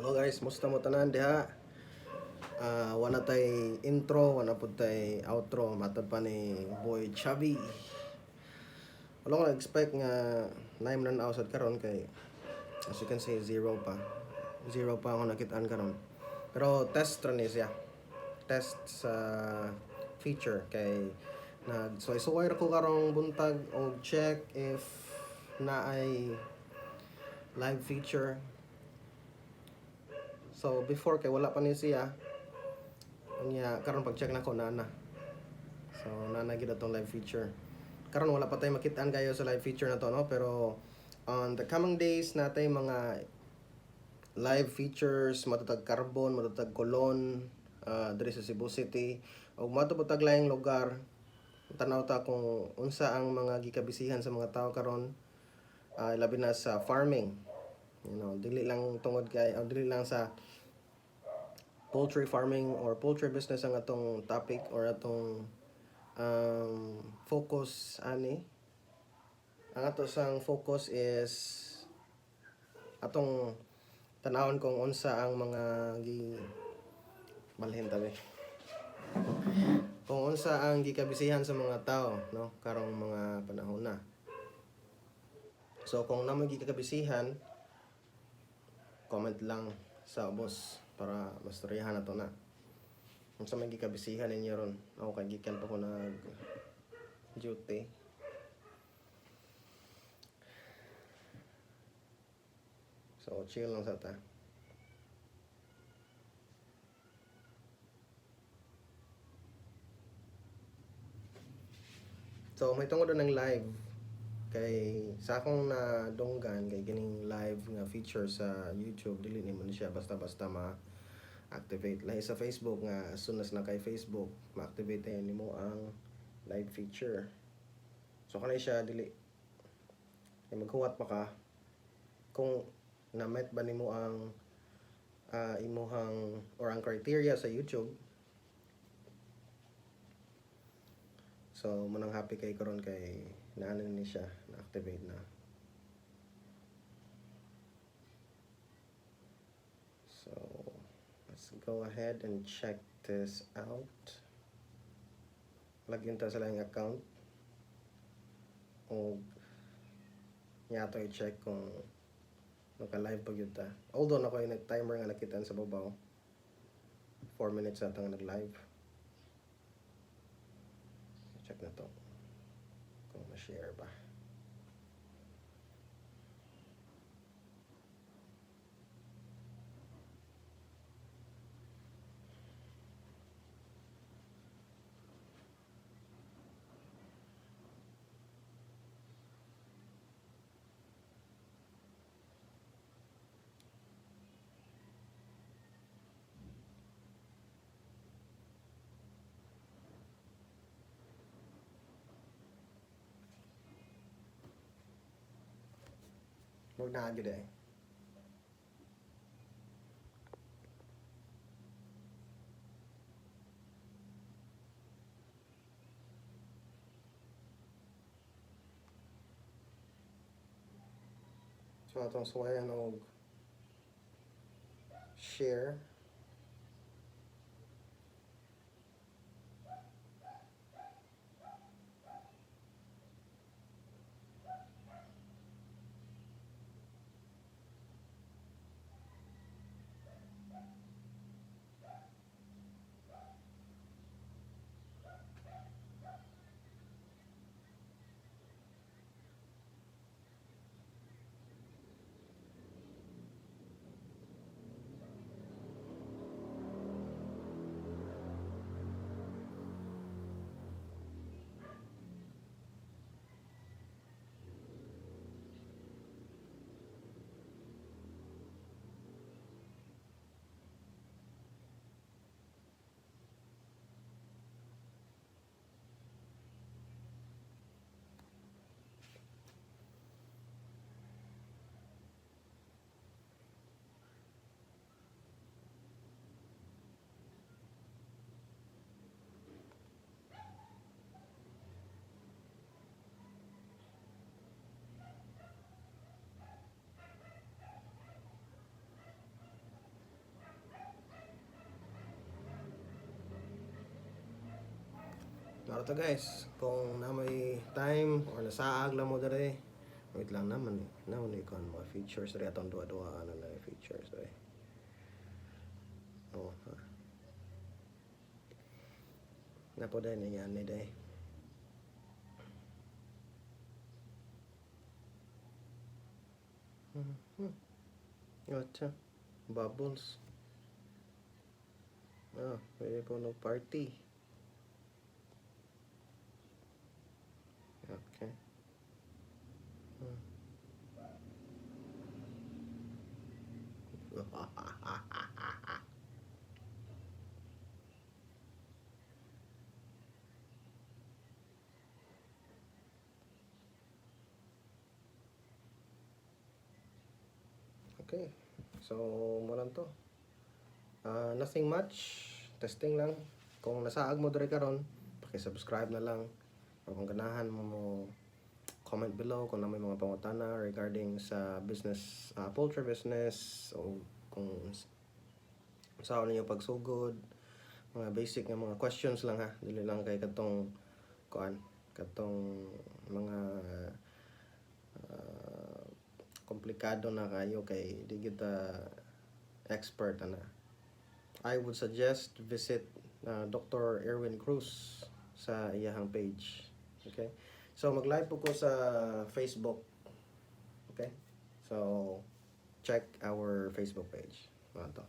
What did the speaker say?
Hello guys, musta mo tanan diha? Wala tay intro, wala pud tay outro, matod pa ni Boy Chubby. Wala ko na-expect nga naay man sad karon kay as you can see, zero pa. Zero pa ako nakitaan karon. Pero test ra ni siya. Test sa feature kay nagsuway-suway ra ko karong buntag og check if naay live feature. So before kay wala pa ni siya. Unya karon pag check nako, naa na. So naa na gyud atong live feature. Karon wala pa tayo makitaan kayo sa live feature na to, no, pero on the coming days naa tay mga live features, matutag Carbon, matutag Colon, diri sa Cebu City ug moadto tag laing lugar. Tanaw ta kung unsa ang mga gikabisihan sa mga tao karon, labi na sa farming. Dili lang tungod kay o dili lang sa poultry farming or poultry business ang atong topic or atong focus ani. Ang ato sang focus is atong tanawon kung unsa ang mga gi balhin tabi kung unsa ang gikabisihan sa mga tao, no, karong mga panahon na. So kung naa moy gikabisihan, comment lang sa ubos para mastoryahan nato na. Unsa may gikabisihan ninyo ron? Ako kay gikan pa ko nag duty. So chill lang sa ta. So may tungod ng live kay sa akong nadunggan kay kining live nga feature sa YouTube, dili nimo ni siya basta-basta ma-activate. Lahi sa Facebook nga as soon as na kay Facebook, ma-activate na nimo ang live feature. So kanay siya dili kay maghuwat pa ka kung na-met ba nimo ang imuhang or ang criteria sa YouTube. So munang happy kay karon kay naano ni siya, na-activate na. So let's go ahead and check this out. Lagyan ta sa laing account og nya ato i-check kung naka-live pa gyud ta. Although nako yung timer nga nakitaan sa babaw, 4 minutes ata nga nag-live. Check na to kung ma-share ba. Wag na gyud eh. So atong suwayan og share. To, guys. Kung naa may time or nasaag lang mo dere, wait lang naman eh. Naman eh, kung mga features dere atong duwa-duwa, ano na yung features dere. Oh, ha. Na po dahil nga ni day. Gotcha. Bubbles. Ah, pwede po no party. Okay. Okay. So, mao lang to. Ah, nothing much. Testing lang. Kung nasaag mo diri karon, paki-subscribe na lang. O kung ganahan mo mo comment below kung naa may mga pangutana regarding sa business, poultry business o kung sa ninyo pagsugod, mga basic nga mga questions lang ha, dili lang kay katong kuan, katong mga komplikado na kayo kay di kita expert ana. I would suggest visit Dr. Erwin Cruz sa iyahang page. Okay? So mag-live po ko sa Facebook. Okay? So check our Facebook page. Mao to.